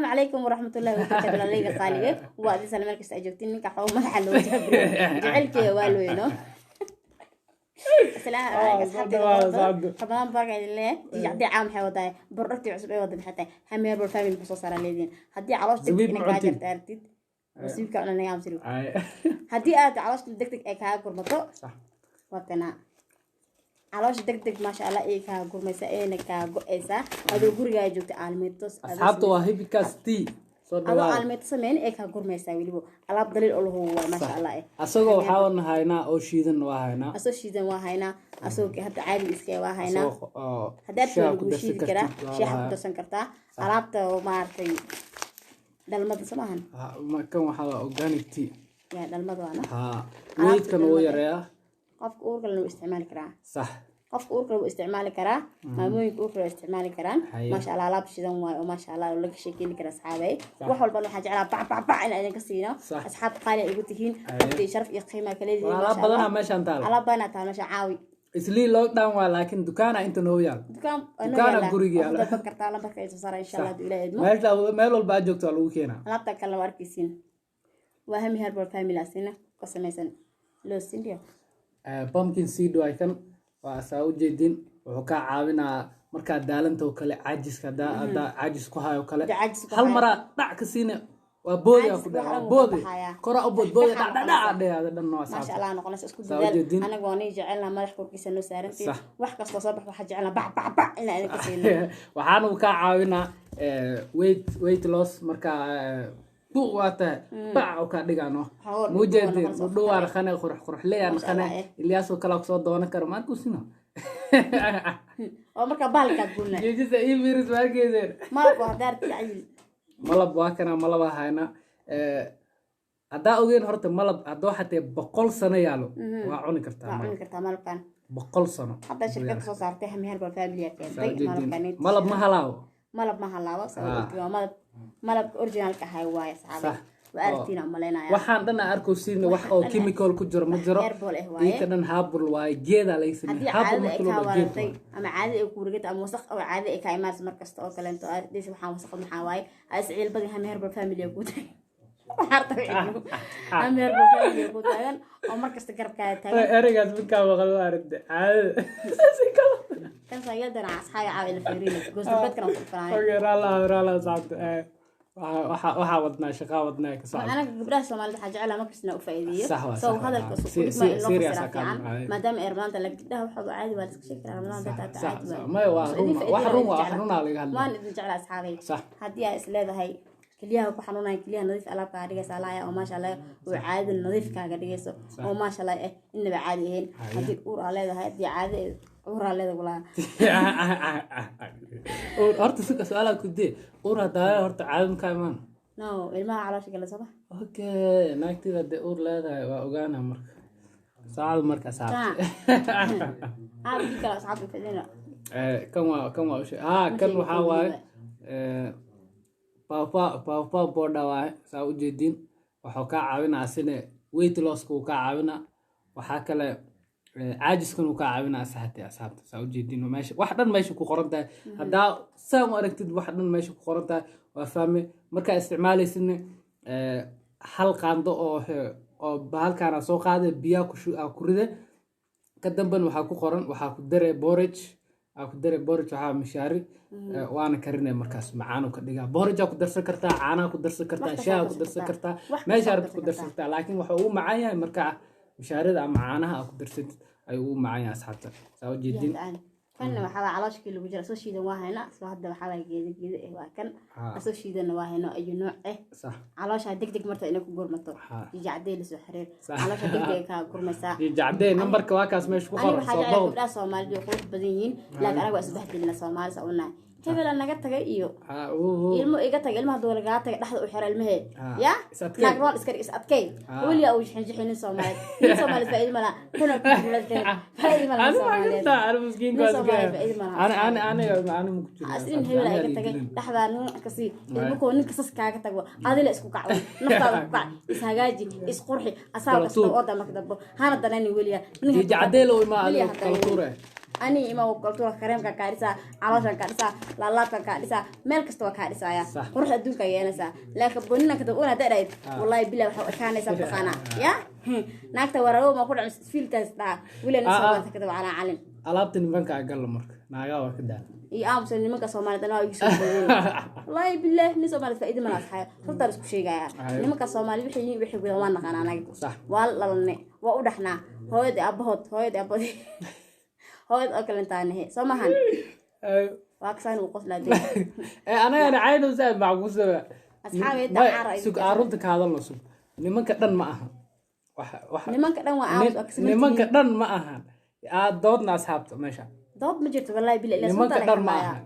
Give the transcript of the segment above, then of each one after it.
Calaykum waraxmatullahi wabarakaatu. Walaalayga qaaliga, waa adin meel kasta ay joogtiin. Ninka xoo madaxa loo jaabiro jecelkeega waa looyno. Asalaamu calaykum asxaabtayda quruxda. Ramadaan baraka idin leeyahay. Jijacdii caam maxay wadaay? Bordhortii cusub ay wada maxay tahay? Hami Herbal Family muxuu soo saaraa leediin? Haddii caloosha degdeg Zabiib inay ma kaa cuntiin? jarta aragtid, zabiibka cuna naga amsiri. Ay. Haddii aad caloosha degdeg ay kaaga gurmato, waa kana caloosha degdeg, maasha Allah, ay kaa gurmaysa ayna kaa go-aysaa adoo gurigaa joogta aalmeeto. Asxaabta, waa hibiscus tea, soo Adoo dhawaada. aalmeeto sameyn ay kaa gurmaysaa. Weliba alaab daliil oo lahu waa, maasha Allah eh. Asagoo waxaa haynaa oo shiidan waa haynaa. Asoo shiidan waa haynaa, asoo hadda caadi iska waa haynaa. Asagoo oo haddaad shaah waa ku lagu darsan shiidi karaa. kartid waa Shaaxa ku lahaa. darsan kartaa alaabta oo maaragtay dhalmada soo maahan. Ha, kan waxaa waa organic tea. Yaa dhalmada waana. Ha. Alaabta Weydkan wuu dhalmada. yareeyaa. Qofka uurka lena wuu isticmaali karaa. Qofka uurka wuu isticmaali karaa, maamooyinka uurka waa isticmaali karaan. Maasha Allah, alaab shidan waayo oo maasha Allah oo laga sheekeeni kara. Asxaabay, wax walbana waxaan jeclaa bac bac bac in idinka siino. Asxaab qaali ay igu tihiin. Waqti sharaf iyo qiimaa kala leedihiin. Waa alaab Maasha badanaa Allah. meeshaan taala. Alaab badanaa taal meesha, caawi. Islii lockdown waa, laakiin dukaana inta noo yaal. Dukaan waa noo Dukaana yaallaa. guriga Waa ku yaala. dalban kartaa lambarka ay soo saara, insha Allah, hadduu Ilaahay idmo. Meesha meel walba aad joogto waa lagu keenaa. Alaabta kalena waa arkaysiin, waa Hami Herbal Family, asina ka samaysan loosindio. Pumpkin seed waay kan, waa saa u jeedin. Wuxuu kaa caawinaa markaad daalanta oo kale, caajiska haddaa caajis ku hayo kale. Haddii caajis ku Hal hayo. maraa dhac ka siine, waa boodi Caajis ku dhaca, wax waa dhan wuu ka boodi. baxayaa. Kora u bood boodi, dhac Dhaxaa dhac dhac dheh dhan waa. Maasha Saabta Allah noqonaysa isku Saa u dadaal. jeedin. Anaga waa nii jecelnaa, madax korkiisa noo saarantiin. Wax kastoo soo bax waxaa jecelnaa bac bac bac inaan idinka siino. Waxaana uu kaa caawinaa weight loss. Markaa bu waa tahay bac oo kaa dhigano. Xoolo mujeedin noqonaysa. Dhudhuwaa dhaqane, qurux qurux leeyaa. Maasha Dhaqane Allah, eh. Ilyaasoo kalaa kusoo doonan karo maarkusino. Oo markaa bahalkaad guulna. Jeejisa ii fiiris, ma arkayseen? Malabku haddaa aragtid cayil. Malab waa kana, malaba hayna. Haddaa ogeen horta, malab haddoo xatee 100 sano yaalo waa cuni kartaa. Waa cuni Malab kartaa malabkan. 100 sano. Hadda shirkadda soo saartay Hami Herbal Family Saa keentay ujeedin. malabkan. Malab ma halaawo. Malab ma halaabo, sababtoo waa malab, malabka originalka ahay waaye, asxaabe. Waa aragtiin aan malaynaya. Waxaan dhan aan arkosiina wax oo chemical ku jiro ma jiro. Herbal eh waaye. Iika dhan herbal waaye, geedaa laga Haddii sameeyey. Herbal caadada ay marka loo kaa dhaho geed waratay waaye. Ama caadada ay kuurigata ama wasaq oo caadada ay kaa imaanayso mar kasta oo kaleento aad dhis, waxaan wasaq maxaa waaye, ha is ciil badin. Hami Herbal Family ku taagan. Waxaa rabtaa Hami Herbal Family ku taagan oo mar kasta garabkaada taagan. Ereygaas midkaa maqal ma aragte caadada si kale. Kan saayadana asxaaga caawa ila fiirina goosdambeedkana ku dhufanaayo. Okay, raala raala asxaabta. Waxaa wadnaa shaqaa wadnaa ka socda. Anaga gabdhaha Soomaalida waxaa jeclaa mar kasta inaan u faa'iideeyo. Sax waa, So sax waa. hadalka Si isku dhigma in loo serious fasiraa ah kaa fiican, macay. maadaama ay Ramadaanta la gabdhaha waxooda caadi waa la iska sheegi karaa. Ramadaan Sax taa sax caadi sax waa. Maya, waa So run idin wax faa'iideynaa run waa idin wax jeclaa. runaa laga hadlaya. Waan idin jeclaa, asxaabay. Haddii aa is leedahay keliyaha ku xanuunaya, keliyaha nadiif alaab kaaga dhigaysa alaya oo maasha Allah oo caadada nadiif kaaga dhigayso oo maasha Allah eh inaba caadi ahayn. Haddii uur aa leedahay, haddii caado uur aa leedahay walaa. Uur horta suka su-aalaa ku dee, uur haddaa horta caado makaa imaan? No, ilmaha caloosha gala sooma. Okay, naagtida hadday uur leedahay waa ogaana marka saacadu marka asxaabta. Aa kii kale asxaabta fadina. Kan waa ushe ha kan waxaa waaye pawpaw, pawpaw powder waaye, saa u jeedin. Wuxuu kaa caawinaa asine weight losska wuu kaa caawinaa. Waxaa kale caajiskan wuu kaa caawinaa asxaabta. Asxaabta, saa u jeedin, meesha wax dhan meesha ku qoran tahay. Haddaa saan u aragtid, wax dhan meesha ku qoran tahay waa fahme. Markaa isticmaalaysidna hal qaando oo bahalkaana soo qaaday, biyaa ku ku ride. Ka dambena waxaa ku qoran, waxaa ku dare porridge, aa ku dare porridge, waxaa mishaari waana karinay. Markaas macaanu ka dhigaa. Porridge aa ku darsan kartaa, caanaa ku darsan kartaa, Wax kastaa shaaha ku ku darsan darsan kartaa, Wax meesha kastaa rabtid ku ku darsan darsan kartaa. Laakiin wuxuu ugu macaan yahay markaa mishaarida ama caanaha aa ku darsatid ayuu ugu macaan yahay, asxaabta, saa u jeedin. Kanna waxaa waa calooshkii lagu jira. Soo shiidan waa hayna. Soo hadda waxaa waa geeda geeda eh waa kan. Soo shiidanna waa hayno ayu nooc eh. Caloosha deg deg marta inay ku gurmato. Jijacdee lasoo xiriir. Caloosha deg deg kaa gurmaysaa. Jacdee, nambarka waa kaas meesha ku Aniga qoran. waxaa Soo jeclay bawd. gabdhaha Soomaalida way qurux badan yihiin, laakiin anaga waa isbahdelina. Soomaali saa unahay, hebela naga tagay iyo Ha, uhu. ilmo iga tagay. Ilmaha duu lagaga tagay, dhexda u xira ilmahee. Ya Is adkay. Naag roon iska dhig, is adkay. Weligaa uu jixinjixinin Soomaaliyeed. Nin Soomaaliyeed faa'iido malaha kuna faa'iido malaha. Ani waa Soomaaliyeed gartaa, ani miskiinka Nin waa iska Soomaaliyeed faa'iido malaha. Ani ma ku jiro. Aslin hebel iga tagay, dhexdaa nin kasi ilmo kuwa ninka sas kaaga tago, adila isku kacdo, naftaada ku kac, is hagaaji, is qurxi asaab Kala kasta tuur. Oo dama dambo hana danaynin weliga. Jijacdee la imaa adiga kala tuure. Ani ima kaltuura kareemka kaa dhisaa, calooshan kaa dhisaa, laalaabkan kaa dhisaa, meel kasta waa kaa dhisaaya. Qurux adduunka yeelanaysaa. Laakiin bonina kadab una haddaa dhahayd, wallaahi bilaa waxaa u ekaanaysaa mataqaanaa ya naagta waraawo ma ku dhac fiiltaas dhaha wila nin Soomaalida kadab calaa calin. Alaabta nimanka agalla marka naagaa waa ka daal iyo aamusa nimanka Soomaalida anaa igu soo boodeen. Wallaahi billaah nin Soomaalida faa'iido ma laha, runtaan isku sheegaya. Nimanka Soomaalida waxay yihiin waxay gudan waan naqaanaa anaga. Waa la dhalanay, waa u dhaxnaa hooyada aabahood, hooyada aabahood, hooyad oo kale intaan nahay soo maahan. Waa kasaan uu qoslaa dee. Anagana cayno saa macquusaba. Asxaabi, dacaara. Sug, aan runta ka hadalno, sug. Nimanka dhan ma aha waxa Nimanka dhan waa aamus waa kasman. Nimanka dhan ma ahan, aad doodna asxaabta meesha. Dood ma jirto wallaahi billaah ilaa nimanka sunta dhan laga ma hadlayaa. aha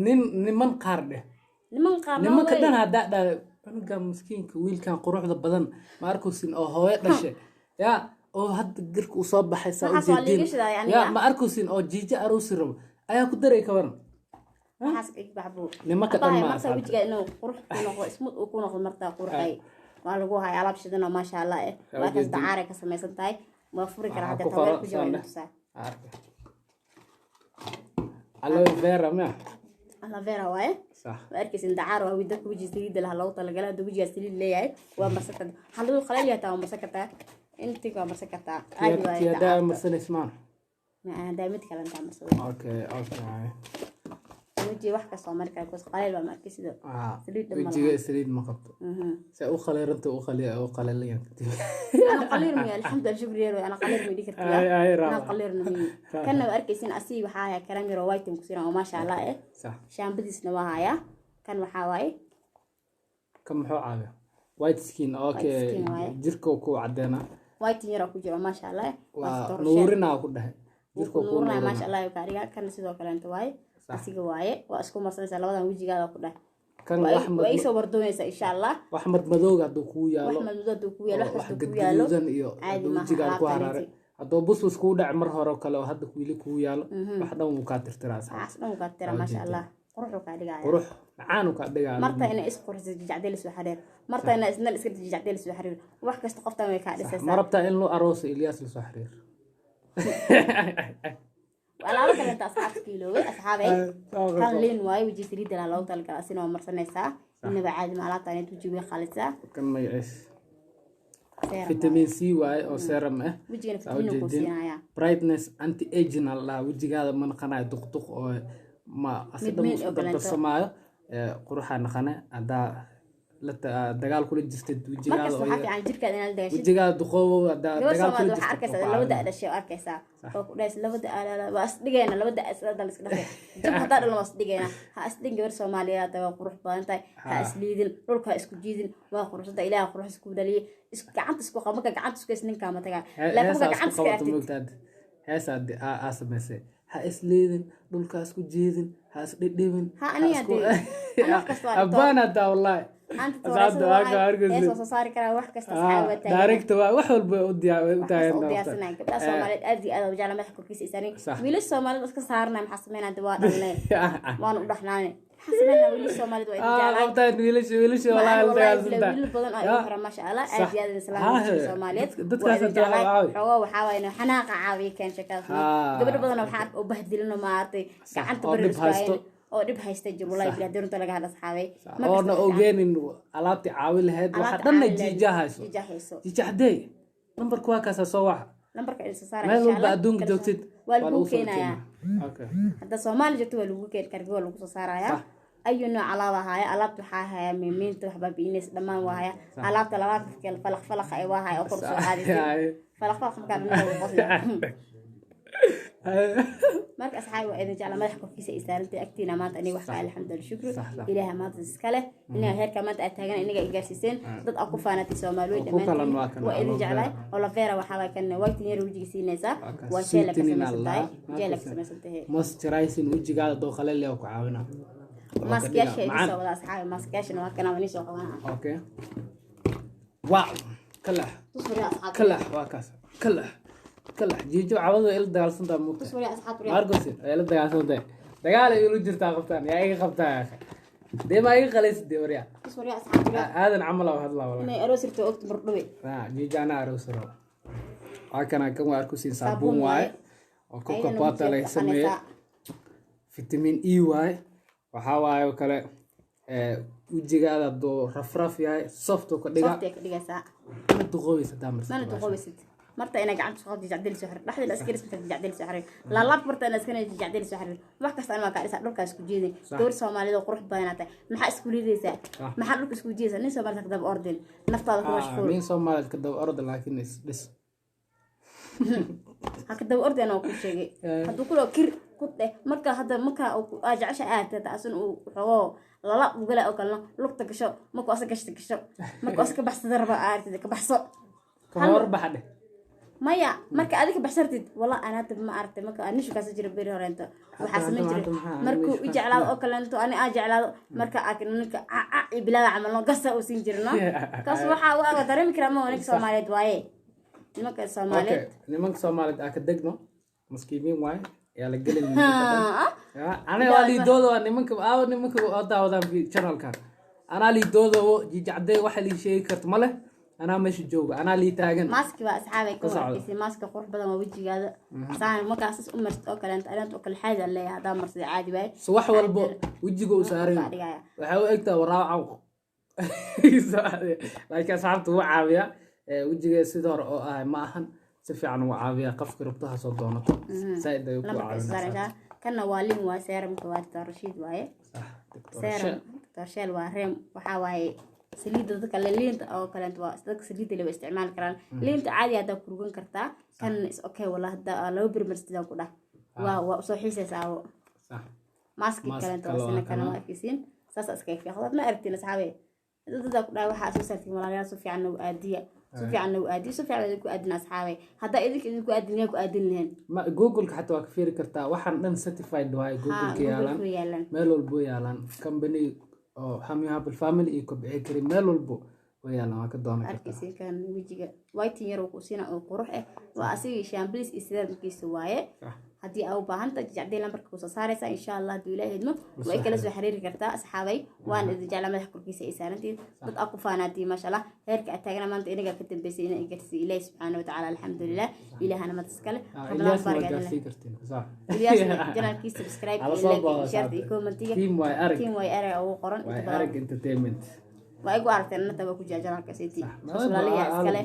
nin niman qaar dheh. Niman qaar Nimanka dhan haddaa dhahay cunuga miskiinka, wiilkan quruxda badan ma arkaysin oo hooyo dhashay ya oo hadda girka uu soo baxay saa Waxaas waa ujeedin liiga shidaay aniga. Ya ma arkaysin oo jiijo aroosi rabo ayaa ku daray, ka waran? Waxaas ig baxbu. Nimanka dhan Abahay, ma marka asxaabta. Wejiga inuu qurux ku noqdo, smooth uu ku noqdo, martaa qurxay waa lagu haya alaab shidan oo maasha Allah eh. Waa Waa kaas ujeedin. Dacaaray ka samaysan tahay, waa furi karaa Waxaa hadda ku taweel qoran ku jira saan waa dheh. tusaa. Arka. Aloe vera miya? Aloe vera waaye. Sax. Waa arkaysin, dacaar waa dadka wejiga saliidda laha loogu talagalay. Hadduu wejigaa saliid leeyahay waa marsan kartaa, hadduu qaleel yahay taa waa marsan kartaa, intig waa marsan kartaa, caadi waaye. Tiyadaa Dacaarta marsanays maan? Ma aan daa mid kale intaa marsado. Okay. Wejiga wax kasta waa mari karaa because qaleel waa ma arkay sida saliid dhan ma. Wejiga saliid ma qabto, se u khaleeranta u khale u qalalayan. أنا قليل مي، الحمد لله شكرا يا أنا قليل مي ديك. Ay, أنا raawa. قليل مي كنا arkaysin asii waxaa haya karam yaro white ku siran oo maasha Allah eh. Shaambadiisna waa haya. Kan waxaa waaye Kan muxuu caawiya? White skin, okay. White skin waaye. Jirka ku cadeena. White yaro ku jiro, maasha Allah eh. Waa nuurinaa ku dhahay jirka ku nuurinaa, maasha nuurinaa. Allah kaa dhigaa. Kan sidoo kaleento waaye, asiga waaye, waa isku marsanaysaa labadan wejigaada ku dheh. Kan waa wax waa iisoo wardoonaysaa insha Allah. Wax madmadowga hadduu kugu wax yaalo madmadow hadduu kugu yaalo, wax wax kasta kugu yaalo gadgaduudan iyo caadi hadduu maaha wejigaaga ku alaabtan haraaray inti. Hadduu busbus kugu dhacay mar hore oo kale oo hadda wili kugu yaalo, wax dhan wuu kaa tirtiraa asxaabta. Waxaas dhan wuu kaa tira, maasha Allah, quruxuu kaa dhigaya. Qurux macaan uu kaa dhigaa. Marta inay is qurxiso jijacdeel soo xariir, marta inay isna iska jijacdeel soo xariir, wax kasta qoftan way kaa Ma dhisaysaa. rabtaa in loo arooso Ilyaas lasoo xiriir. Alaabo kale inta asxaabta kiiloobay asxaabay, kan liin waaye, weji saliidda laa loogu talagalay, asina waa marsanaysaa, inaba caadi ma alaabta inay weji way qalisaa. Kan magaciis? Serum waaye. Vitamin C waaye oo serum ah. Wejigana Saa fitamiin kuu ujeedin. siinaya. Brightness anti aging aa la dhahaa, wejigaada ma naqanayo duqduq oo ma asi dhan Mid isku oo kaleeto. dardarsamaayo. Quruxaa naqane haddaa la dagaal kula jirtid wejigaada Markasta oo waxaa fiican jirkaada inaad la dagaashid. Wejigaada duqoobow haddaa Gabar dagaal kula Soomaali waxaa jirtid arkaysaa oo ku laba da caawinaya. Dhashay oo arkaysaa oo ku dhahaysa laba da waa isdhigayna, laba da isla iska dhafay jab haddaa dhalan waa isdhigayna. Ha isdhigin gabar Soomaaliyeed, hadda waa qurux badan tahay, ha isliidin, dhulka ha isku jiidin, waa quruxsanta, Ilaaha qurux isku dhaliyay. Isku gacanta isku qabo, marka gacanta isku haysa ninkaa ma tagaa, laakiin marka Heesaa gacanta isku iska qabato aragtid. Moogtaad heesaa aa samaysay: ha isliidin, dhulka ha isku jiidin, ha isdhidhibin. Ha aniga dee, ana wax kasta waa dhigto. Abaan hataa wallaahi anta asxaabta tooreysada waa ka waa arkaysid. hees waa soo saari karaa wax kasta, asxaab waa taagan. Direct waa wax walba u diyaar u wax kasta taagan u tahay. diyaarsanaya gabdhaha Soomaaliyeed aad iyo aad u jecla madaxa korkiisa isaanin. Sax. Wiilasha Soomaalida iska saarnay, maxaa sameynaa de, waa dhalnay waana u dhaxnaanay, maxaa sameynaa, wiilasha Soomaalida waa idin jeclahay. Qabtaan wiilasha, wiilasha Ma wallaahi ana la wallahi dagaalsantaa. wiilal badan oo igu xiran, maasha Allah, aad iyo aad islaam wiilasha Soomaaliyeed waa Dadkaas idin hadda jeclahay. caawi. Xoogaa waxaa waaye inuu xanaaqa caawiya keen sheekadaas. Gabadho badan waxaa arka oo bahdilino maaragtay gacanta oo bari dhib isku haysto. hayn oo dhib haysta jir, wallahi bilaah runta laga hadla asxaabay. Oona ogeenin alaabtii caawi lahayd waxa dhanna jiija hayso. Jiija hayso. Jiija haddee nambarka waa kaasaa, soo waxa. Lambarka idin soo saara Meel insha walba Allah. adduunka joogtid waa lagu lagu soo keenayaa. keenaa. Okay. Hadda Soomaali joogto waa lagu keeni karbi, waa lagu soo saarayaa. Ayu nooc alaaba haya, alaabta waxaa haya miimiinta waxbaa biinaysa dhammaan waa haya, alaabta labaad falaq falaqa ay waa haya oo kor soo qaadaysa. Falaq falaq markaa dhan waa qosla. Marka asxaabi waa idin jecla, madaxa korkiisa ay saarantay agtiina maanta aniga wax ka alxamdulillah shukru. Sax. Ilaaha maanta iska leh inaga heerka maanta aad taagan inaga i gaarsiiseen dad aad ku faanatay Soomaali Oo ku kalan waa kan waa idin aloe vera. Jeclahay aloe vera waxaa waay kan white yar wejiga siinaysaa. Waa kan Waa jeela ka sweetening samaysan tahay, Allah. jeela ka samaysan tahay. Moisturizing wejigaada dooqaleel ku caawinaa. Wuxuu ka Maaskiyaasha dhigaa idin macaan. soo wada asxaabi, maaskiyaashana waa kana waa soo qabanaa. Okay, wow, kalax. Tus wariya asxaab. Kalax waa kaas, kalax kalax jiijo cawada ila dagaalsantaa moogta. Tus wariya asxaab wariya. Markusin ay la dagaalsantahay, dagaal ay ula jirtaa qabtaan yaa iga qabtaa yaa akhi. Dee ma iga qalaysid dee waryaa. Tus wariya asxaab wariya. Aadan camal aa hadlaa walaa. Inay aroos irto ogta mardhuwe. Jiijo anaa aroos rabo. Waa kana kan waa arkusin saabuun Saabuun waaye. Waaye. Oo cocoa Ayadana butter wejiga laga ku sameeyey. dhaqanaysaa. Vitamin E waaye. Waxaa waaye oo kale wejigaada hadduu rafraf yahay, soft uu ka dhigaa. Soft ay ka dhigaysaa. Mana duqoobaysa hadaa marsato Mana bahashan. duqoobaysid. Marta inaa gacanta soo qabto, jacdil soo xarir, dhexdeeda iska dhis, marta jacdil soo xarir, laalaab, marta inaa iska jacdil soo xarir. Wax kasta anaa kaa dhisaa, dhulkaa isku jeedin. Gabar Soomaaliyeed oo qurux badan tahay, maxaa isku liidaysaa? Maxaa dhulka isku jeedaysaa? Nin Soomaaliyeed ka daba ordin, naftaada ku mashquul. Nin Soomaaliyeed ka daba orda, laakiin is dhis. Ha ka daba ordin oo ku sheegay. Hadduu kuloo kir ku dheh, marka hadda marka aa jecesha aad tahay, asin uu xogoo lala ugala oo kalena lugta gasho, markuu asa gashta gasho, markuu asa ka baxsada raba aartid, ka baxso. Ka hor baxa dheh. Maya, marka adiga baxsartid, wala aan hadda ma aragtay, marka aan nishukaasa jira beri horeento, waxaa samayn jiray Hadda maxaa markuu nishu i jeclaado oo kaleento, ani aa jeclaado, marka arkin ninka caca iyo bilaada camal no gasa uu siin jirno, kaas waxaa u aga dareemi karaa. Ma ninka Soomaaliyeed waaye, nimanka Soomaaliyeed. Okay, nimanka Soomaaliyeed aa ka degno, maskiimiin waaye, yaa la gelin nimanka dhan. Ya, aniga waa liidooda, waa nimanka aawa, nimanka oo daawadaan channelkan. Anaa liidooda oo jijacday, waxa lii sheegi karto ma leh. Anaa meesha jooga, anaa lii taagan. Maaski waa, asxaabay, ka Ka socdo. Warkaysi maaska qurux badan waa wejigaada saan markaas u marsid oo kaleento, arinta oo kale xaadi aan leeyahay, haddaa marsida caadi waaye. So wax walbo wejiga u saaran Baa dhigaya. Waxay u egtaa waraaca, laakiin asxaabta wuu caawiyaa. Wejiga sida hore oo ah ma ahan, si fiican wuu caawiyaa. Qofka rabto ha soo doonato, saaid ayuu ku Lambarka caawinaa. Isaarantaa kanna waa lin, waa serumka, waa Dr. Rashiid waaye. Sax, Dr. Serum. Shell. Dr. Shell waa reem, waxaa waaye saliidda dadka le liinta oo kaleento, waa dadka saliidda le way isticmaali karaan. Liinta caadi haddaa ku rugan kartaa, kan is okay wala, haddaa laba bir marsidaan ku dhah, waa usoo xiisaysaa. Sax. Maaski Mask kaleento kale waa waa sina kana kana. waa arkaysiin, saas iskaga fiiqda. Ma aragtiin, asxaabe? Dadaa ku dhahay waxaa soo saartiin, walaalayaal, si fiican nagu aadiya, si fiican nagu aadiya, si fiican idinku aadin. Asxaabe, haddaa idinku aadin, yaa ku aadin lahayn? Ma Google-ka xataa waa ka fiiri kartaa, waxaan dhan certified waaye. Google-ka yaalaan. Google-ka yaalaan. Meel walbo yaalaan, company oo Hami Happy Family iyo kobciye karin, meel walbo way yaalaan, waa ka doonan kartaa. Arkaysiin kan wejiga whitening yar oo ku siina oo qurux ah, waa asigii shambliis iyo serumkiisa waaye. Haddii aa u baahan tahay, jacdii lambarka kusoo saaraysa, insha Allah, hadduu Ilaahay idmo, way kala soo xiriiri kartaa. Asxaabay, waan idin jeclaa, madaxa korkiisa ay saarantihiin, dad aa ku faanaatiin, maasha Allah. Heerka aad taagana maanta inagaa ka dambeysay ina gaarsiiy Ilaahi subxaana watacaala. Alxamdulilah, Ilaahana mad iskale. Ramadaan Ilyaasna waa mubaarak idin leh. Gaarsiin kartiin, sax. Ilyaasna channelkiisa subscribe Hala iyo soo like booqdo, iyo share iyo asxaabta. commentiga. Team way arag. Team way arag ugu qoran inta way badan. Arag Entertainment. Waa igu aragteen, annata waa ku jira channelka city walaalayaa iskale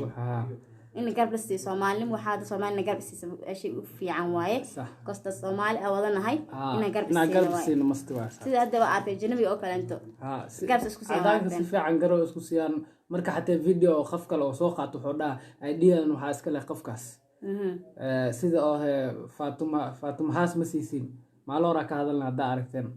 in garab la siiyo Soomaalinimo. Waxaa hadda Soomaalina garab siisa shay u fiican waaye. Kosta Soomaali aa wadanahay, inaan garab inaan isiino garab waaye. siino masti waa, sax. Sida hadda waa aragtay janabi oo kaleento garabs isku siiyaan. Cadaanka Waa si fiican garab isku siiyaan. Marka xataa video oo qof kale oo soo qaato, wuxuu dhaha ideadan waxaa iska leh qofkaas. Sida oo Faatuma, Faatuma haas ma siisin, maalin horaa ka hadalna, haddaa aragteen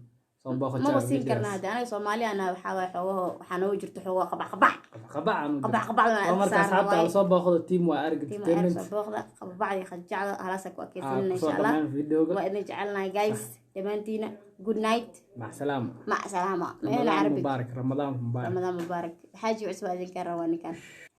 soo booqo. Maba siin karna hadda anaga Soomaali ana, waxaa waaye xoogaho waxaa noogu jirto xoogaho qabac qabac. Qabac aanu Qabac qabac oo marka asxaabta waaye. ala soo booqdo team waa arag Team Entertainment. Soo booqda, qabacdi khajacda halaasa ku akeysanina, kusoo insha Allah. dhammaan videoga. Waa idin jecelnahay guys, dhammaantiina good night. Mac salaama. Mac salaama meena Ramadaan carabi. Mubaarak, Ramadaan mubaarak. Ramadaan mubaarak. Xaaji cusub waa idinka rabaa ninkan.